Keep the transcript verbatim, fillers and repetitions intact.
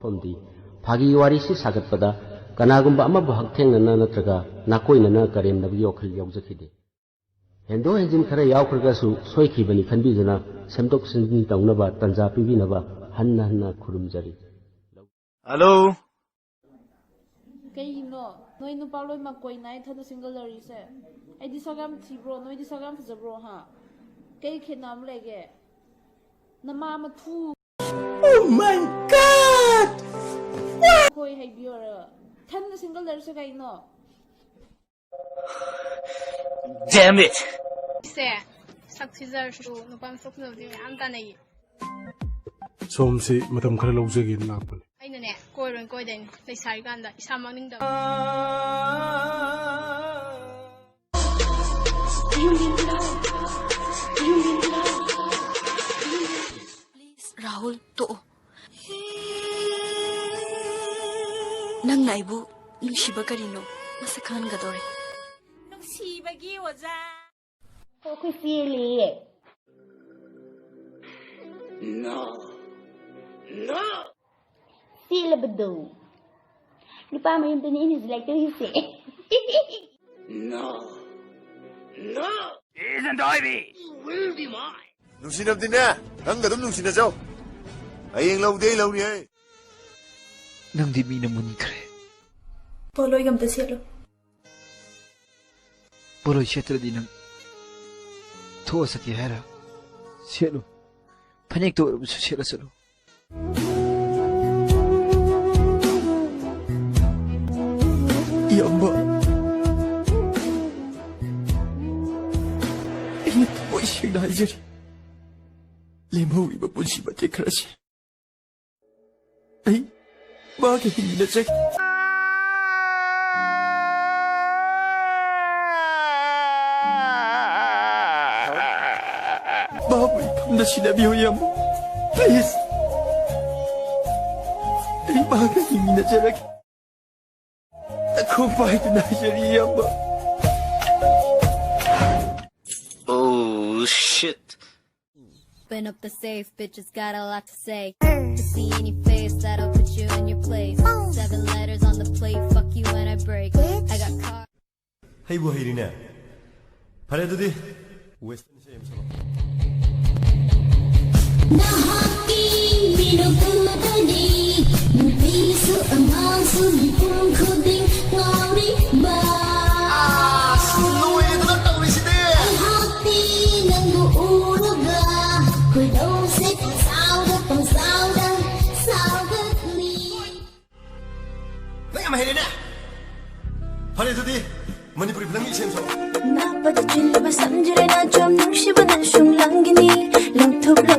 ꯃꯐꯝꯗꯤ ꯐꯥꯒꯤ ꯋꯥꯔꯤꯁꯤ ꯁꯥꯒꯠꯄꯗ ꯀꯅꯥꯒꯨꯝꯕ ꯑꯃꯕꯨ ꯍꯛꯊꯦꯡꯅꯅ ꯅꯠꯇ꯭ꯔꯒ ꯅꯥꯀꯣꯏꯅꯅ ꯀꯔꯦꯝꯅꯕꯒꯤ ꯋꯥꯈꯜ ꯌꯥꯎꯖꯈꯤꯗꯦ꯫ ꯍꯦꯟꯗꯣꯛ ꯍꯦꯟꯖꯤꯟ ꯈꯔ ꯌꯥꯎꯈ꯭ꯔꯒꯁꯨ ꯁꯣꯏꯈꯤꯕꯅꯤ ꯈꯟꯕꯤꯗꯨꯅ ꯁꯦꯝꯗꯣꯛ ꯁꯦꯝꯖꯤꯟ ꯇꯧꯅꯕ ꯇꯥꯟꯖꯥ ꯄꯤꯕꯤꯅꯕ ꯍꯟꯅ ꯍꯟꯅ ꯈꯨꯔꯨꯝꯖꯔꯤ꯫ ꯍꯜꯂꯣ꯫ ꯀꯩꯒꯤꯅꯣ ꯅꯣꯏ ꯅꯨꯄꯥ ꯂꯣꯏꯅꯃꯛ ꯀꯣꯏꯅ ꯏꯊꯟꯗ ꯁꯤꯡꯒꯜ ꯂꯩꯔꯤꯁꯦ? ꯑꯩꯗꯤ ꯁꯛ ꯌꯥꯝ ꯊꯤꯕ꯭ꯔꯣ? ꯅꯣꯏꯗꯤ ꯁꯛ ꯌꯥꯝ ꯐꯖꯕ꯭ꯔꯣ? ꯍꯥ? ꯀꯩ ꯈꯦꯠꯅꯕ ꯂꯩꯒꯦ? ꯅꯃꯥ ꯃꯊꯨ꯫ Oh my god! ꯍꯣꯏ ꯍꯥꯏꯕꯤꯌꯣꯔ? ꯏꯊꯟꯗ ꯁꯤꯡꯒꯜ ꯂꯩꯔꯤꯁꯦ ꯀꯩꯅꯣ? Damn it! ꯁꯦ ꯁꯛ ꯊꯤꯖꯔꯁꯨ ꯅꯨꯄꯥ ꯃꯁꯛ ꯐꯖꯕꯗꯤ ꯃꯌꯥꯝ ꯇꯥꯟꯅꯩꯌꯦ꯫ ꯁꯣꯝꯁꯤ ꯃꯇꯝ ꯈꯔ ꯂꯧꯖꯒꯦꯅ ꯂꯥꯛꯄꯅꯤ꯫ ꯑꯩꯅꯅꯦ ꯀꯣꯏꯔꯣꯏ ꯀꯣꯏꯗꯣꯏꯅꯤ ꯂꯩꯁꯥꯔꯤꯀꯥꯟꯗ ꯏꯁꯥ ꯃꯥꯡꯅꯤꯡꯗꯕ꯫ ꯔꯥꯍꯨꯜ, ꯇꯣꯛꯑꯣ꯫ ꯅꯪꯅ ꯑꯩꯕꯨ ꯅꯨꯡꯁꯤꯕ ꯀꯔꯤꯅꯣ ꯃꯁꯛ ꯈꯪꯍꯟꯒꯗꯧꯔꯦ꯫ ꯅꯨꯡꯁꯤꯕꯒꯤ ꯑꯣꯖꯥ꯫ ꯑꯩꯈꯣꯏ ꯆꯦꯜꯂꯦꯌꯦ꯫ ꯆꯦꯜꯂꯕꯗꯣ꯫ ꯅꯨꯄꯥ ꯃꯌꯨꯝꯗꯅꯤ ꯑꯩꯅ ꯍꯧꯖꯤꯛ ꯂꯩꯇꯧꯔꯤꯁꯦ꯫ Isn't Ivy? ꯅꯨꯡꯁꯤꯅꯕꯗꯤꯅꯦ, ꯅꯪꯒ ꯑꯗꯨꯝ ꯅꯨꯡꯁꯤꯅꯖꯧ꯫ ꯍꯌꯦꯡ ꯂꯧꯗꯤ ꯑꯩ ꯂꯧꯔꯤ ꯍꯦ꯫ ꯅꯪꯗꯤ ꯃꯤꯅ ꯃꯨꯟꯈ꯭ꯔꯦ꯫ ꯄꯣꯂꯣꯏꯒ ꯑꯝꯇ ꯁꯦꯠꯂꯨ꯫ ꯄꯣꯂꯣꯏ ꯁꯦꯠꯇ꯭ꯔꯗꯤ ꯅꯪ ꯊꯣꯛꯑ ꯆꯠꯀꯦ ꯍꯥꯏꯔ? ꯁꯦꯠꯂꯨ꯫ ꯐꯅꯦꯛꯇ ꯑꯣꯏꯔꯕꯁꯨ ꯁꯦꯠꯂ ꯆꯠꯂꯨ꯫ ꯏꯌꯥꯝꯕ, ꯑꯩꯅ ꯊꯃꯣꯏ ꯁꯦꯡꯅ ꯍꯥꯏꯖꯔꯤ, ꯂꯦꯝꯍꯧꯔꯤꯕ ꯄꯨꯟꯁꯤ ꯃꯇꯦꯛ ꯈꯔꯁꯤ ꯑꯩ ꯃꯥꯒ ꯍꯤꯡꯃꯤꯟꯅꯖꯒꯦ꯫ ꯃꯥꯕꯨ ꯏꯐꯝꯗ ꯁꯤꯟꯅꯕꯤꯌꯨ, ꯏꯌꯥꯝꯕ꯫ Please. ꯑꯩ ꯃꯥꯒ ꯍꯤꯡꯃꯤꯟꯅꯖꯔꯒꯦ꯫ ꯅꯈꯣꯡ ꯄꯥꯏꯗꯨꯅ ꯍꯥꯏꯖꯔꯤ, ꯏꯌꯥꯝꯕ꯫ Oh shit. Open up the safe, bitches got a lot to say. To see any face that'll put ꯑꯩꯕꯨ ꯍꯩꯔꯤꯅꯦ꯫ ꯐꯔꯦ, ꯑꯗꯨꯗꯤ western ꯏꯁꯩ ꯑꯃ ꯁꯛꯂꯛꯑꯣ꯫ ꯅꯍꯥꯛꯀꯤ ꯃꯤꯅꯣꯛꯇꯨꯃꯇꯅꯤ ꯅꯨꯄꯤꯁꯨ ꯑꯉꯥꯡꯁꯨ ꯃꯤꯄꯨꯝ ꯈꯨꯗꯤꯡ ꯉꯥꯎꯔꯤꯕ꯫ ꯑꯁ, ꯂꯣꯏꯔꯦꯗꯅ ꯇꯧꯔꯤꯁꯤꯗꯤ꯫ ꯑꯩꯍꯥꯛꯇꯤ ꯅꯪꯕꯨ ꯎꯔꯒ ꯈꯣꯏꯗꯧꯁꯦ ꯄꯪꯁꯥꯎꯗ ꯄꯪꯁꯥꯎꯗ ꯁꯥꯎꯒꯠꯂꯤ꯫ ꯅꯪ ꯌꯥꯝ ꯍꯩꯔꯦꯅꯦ꯫ ꯐꯔꯦ, ꯑꯗꯨꯗꯤ ꯃꯅꯤꯄꯨꯔꯤ ꯐꯤꯂꯝꯒꯤ ꯏꯁꯩ ꯑꯃ ꯁꯛꯂꯛꯑꯣ꯫ ꯅꯥꯄꯗ ꯆꯤꯜꯂꯤꯕ ꯁꯝꯖꯤꯔꯦ ꯅꯥꯆꯣꯝ ꯅꯨꯡꯁꯤꯕꯅ ꯁꯨꯡꯂꯪꯒꯤꯅꯤ ꯂꯪꯊꯣꯛꯂ